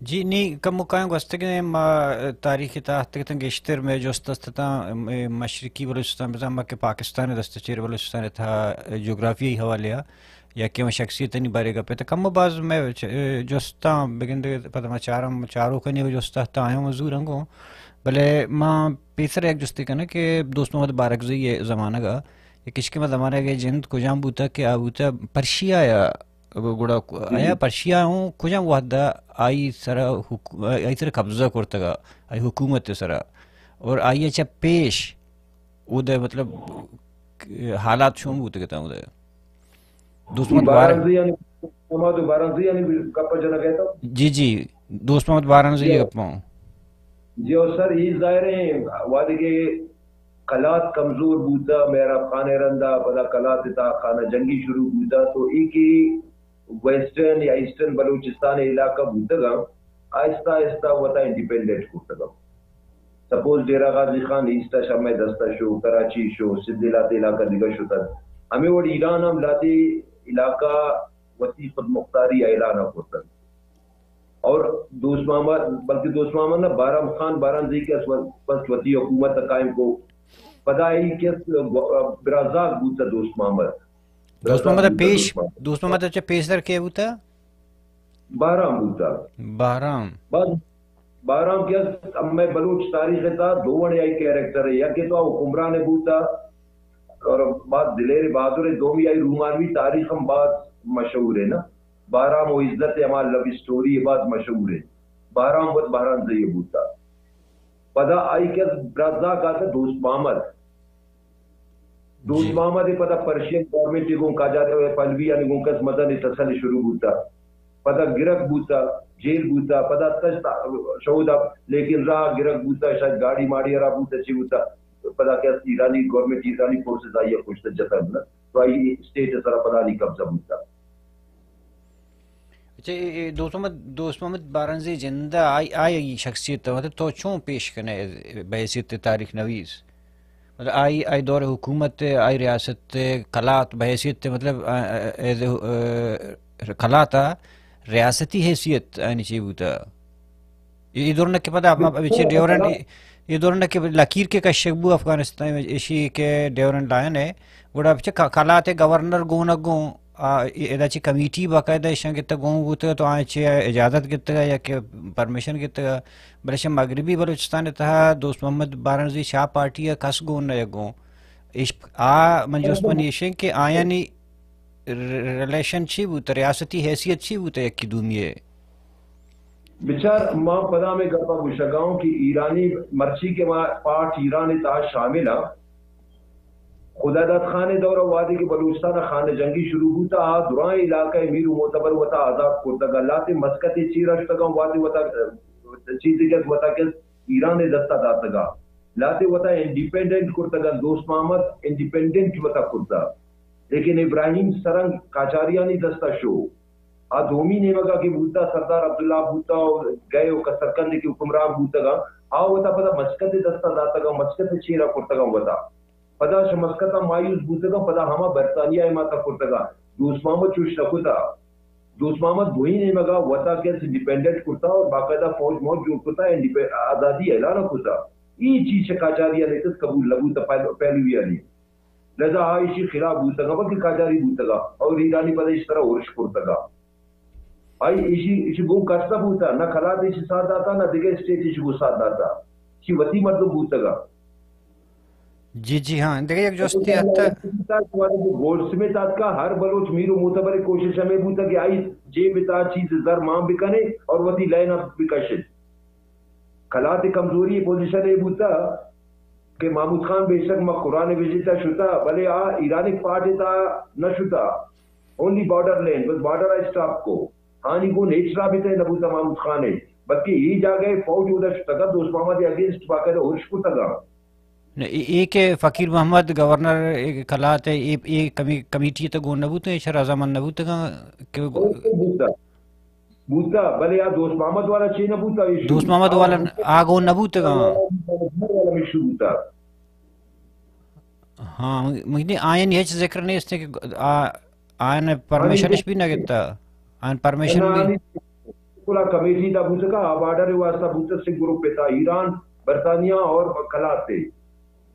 جی نی، کمو کائیں گوستگیں ما تاریخ ءِ تہا اتکگتاں، گیشتر مئے جست است اتاں، اے مشرقی بلوچستان، بزاں ما کہ پاکستان ءِ دست ءِ چیر، بلوچستان ءِ تہا جغرافیائی حوالے ءَ یا کہ ما شخصیتانی بارے گپ ءَ، تو کمو باز مئے چ-، جستاں بگندے، پدا ما چارم، چاروکانی جست ءَ تاں آیاں ما زوراں گوں، بلے ما پیسر یک جستے کناں کہ دوست محمد بارکزئی ءِ زمانگ ءَ، یک اشکے ما زمانگ ءَ جند کجام بوتگ کہ آ بوتگ پرشیا ءَ گڑا ک-، آیا پرشیا ہوں کجام وہد ءَ آئی سرا حکو-، آئی سرا قبضہ کرتگ ءَ، آئی حکومت ءِ سرا، اور آئی ءَ چہ پیش اود ءَ مطلب حالات چون بوتگ اتاں اود ءَ؟ دوست محمد بارک-، بارانزئی یعنی، محمد بارانزئی یعنی گپ جنگ ءَ تو؟ جی جی، دوست محمد بارانزئی جی۔ گپ ہوں۔ جی او سر، یہ ظاہر ہے وہدے کہ قلات کمزور بوتا، مہراب خان ءِ رندا، پدا قلات ءِ تہا خانہ جنگی شروع بوتا، تو اے کہ ویسٹرن یا ایسٹرن بلوچستان ءِ علاقہ بوتگاں، آہستہ آہستہ وتا انڈیپینڈنٹ کرتگاں۔ سپوز ڈیرہ غازی خان ایسٹ ءَ شمئے دست ءَ شو، کراچی شو، سندھ ءِ لہتے علاقہ دگہ شتگ۔ ہمے وڑ ایران ہم لہتے علاقہ وتی خود مختاری ءِ اعلان ءَ کرتگ۔ اور دوست محمد، بلکہ دوست محمد نہ، بہرام خان بارانزئی کہ اس وقت بس وتی حکومت قائم کو، پدا ای کہ اس برازاک بوتا دوست محمد۔ دوست محمد برازاک بوتا پیش، دوست محمد۔ دوست محمد چہ پیسر کے بوتا؟ بہرام بوتا۔ بہرام۔ بس بہرام کہ اس ہمے بلوچ تاریخ ءِ تہا دو وڑے آئی کیریکٹر ہے، یک تو حکمران بوتا اور بعد دلیر بہادر ہے، دومی آئی رومانوی تاریخ ہم باز مشہور ہے نا۔ بہرام و عزت ءِ ہما لو اسٹوری ءَ باز مشہور ہے۔ بہرام وت بہرانزئی ءَ بوتا۔ پدا آئی کہ برازاک آتا دوست محمد۔ دوست جی۔ محمد ءِ پدا پرشین گورنمنٹ ءِ گوں قاجار پہلوی آنی گوں کس مزن ٹسل شروع بوتا۔ پدا گرگ بوتا، جیل بوتا، پدا تشت شہود ءَ، لیکن راہ گرگ بوتا، شاید گاڑی ماڑی را بوتا، چی بوتا۔ پدا کہ ایرانی گورنمنٹ، ایرانی فورسز آئی ءَ کشت جتن۔ تو آئی اسٹیٹ ءِ سرا پدا نی قبضہ بوتا۔ اچھا، اے، اے دوست محمد، دوست محمد بارانزئی جند ءَ آئی، آئی شخصیت ءَ مطلب تو چون پیش کنے بحیثیت تاریخ نویس؟ مطلب آئی، آئی دور حکومت ءَ، آئی ریاست ءَ، قلات بحیثیت مطلب، آ، آ، ایز اے، آ، قلات ءَ ریاستی حیثیت آنی چی بوتا؟ اے، اے دور نہ کہ پدا ما بچے ڈیورنڈ، اے، اے دور نہ کہ لکیر کہ کشگ بو افغانستان ءَ، ایشی کہ ڈیورنڈ لائن ہے، گڑا بچے ک-، قلات ءِ گورنر گوں نہ گوں، آ، اے، ادا چی کمیٹی باقاعدہ ایشاں گتگ گوں بوتگ تو آں چی اجازت گتگ یا کہ پرمیشن گتگ، بلے شہ مغربی بلوچستان ءِ تہا دوست محمد بارانزئی شاہ پارٹی ءَ کس گون نہ گوں۔ ایش-، آ من جست منی ایشیں کہ آیانی ر-، ریلیشن چی بوت، ریاستی حیثیت چی بوت یکی دومی ءِ؟ بچار، ما پدا ہمے گپا گوشگا اوں کہ ایرانی مرچی کہ ما پارٹ ایران ءِ تہا شامل آں، خداداد خان ءِ دور ءَ وہدے کہ بلوچستان ءَ خانہ جنگی شروع بوتا، آ درائیں علاقہ ءِ میر و معتبر وتا آزاد کرتگا، لہتے مسقط ءِ چیرا شتگاں، وہدے وتا، اه، چیزے کہ وتا کہ ایران ءِ دستا داتگا، لہتے وتا انڈیپینڈنٹ کرتگا، دوست محمد انڈیپینڈنٹ وتا کرتا، لیکن ابراہیم سرنگ قاجاریانی دستا شو۔ آ دومی نیمگا کہ بوتا، سردار عبداللہ بوتا و گئے و کسرکند کہ حکمران بوتگا، آ وتا پدا مسقط ءِ دستا داتگا، مسقط ءِ چیرا کرتگا وتا۔ پدا چہ مسقطا مایوس بوتگاں، پدا ہما برطانیہ ءِ ماتا کرتگا۔ دوست محمد چوش نہ کتا۔ دوست محمد دوئی نیمگا وتا کہ انڈیپینڈنٹ کرتا اور باقاعدہ فوج موج جوڑ کرتا، انڈیپینڈ-، آزادی اعلان کرتا۔ ای چیز چہ قاجاری ءَ لیکس قبول نہ بوتا، پہل-، پہلوی ءَ نہیں۔ لہذا آ ایشی خلاف بوتگا، بلکہ قاجاری بوتگا اور ایرانی پدا ایشی سرا ارش کرتگا۔ آئی ایشی، ایشی گوں کس نہ بوتا، نہ قلات ایشی ساتھ داتا، نہ دگہ اسٹیٹ ایشی گوں ساتھ داتا۔ ایشی وتی مردم بوتگا۔ جی، جی ہاں، دگہ یک جستے اتکا۔ گولڈ سمتھ اتکا، ہر بلوچ میر و معتبر کوشش ہمیں بوتا کہ آئی جیب تا چیز زر مان بکنے اور وتی لائن اپ بکشے۔ قلات کمزوری پوزیشن اے بوتا کہ محمود خان بے شک ما قرآن ویژے تا شتا، بلے آ ایرانی پارٹ تا نہ شتا۔ اونلی بارڈر لین، بس بارڈر ءَ اسٹاپ کو۔ آنی گون ہچ رابطہ نہ بوتا محمود خان ءَ، بلکہ اے جاگہ ءَ فوج اودا شتگا، دوست محمد ءِ اگینسٹ باقاعدہ ارش کتگا۔ نہ، اے، اے کہ فقیر محمد گورنر، اے، قلات ءِ، اے، اے کمی-، کمیٹی ءِ تہ گون نہ بوتگ، اے شہ رضامند نہ بوتگاں کہ او، او بوتا۔ بوتا، بلے آ دوست محمد والا چے نہ بوتا، ایشو۔ دوست محمد والا آ گون نہ بوتگاں۔ والا ایشو بوتا۔ ہاں، مجھے آیانی ہچ ذکر نیست کہ آ-، آیان پرمیشنش بھی نہ گتا۔ آیان پرمیشن نہ، بھی نہ۔ کلا کمیٹی دا بوتگا، آ بارڈر واسطہ بوتگ سے گروپ تا ایران، برطانیہ اور کلات تے۔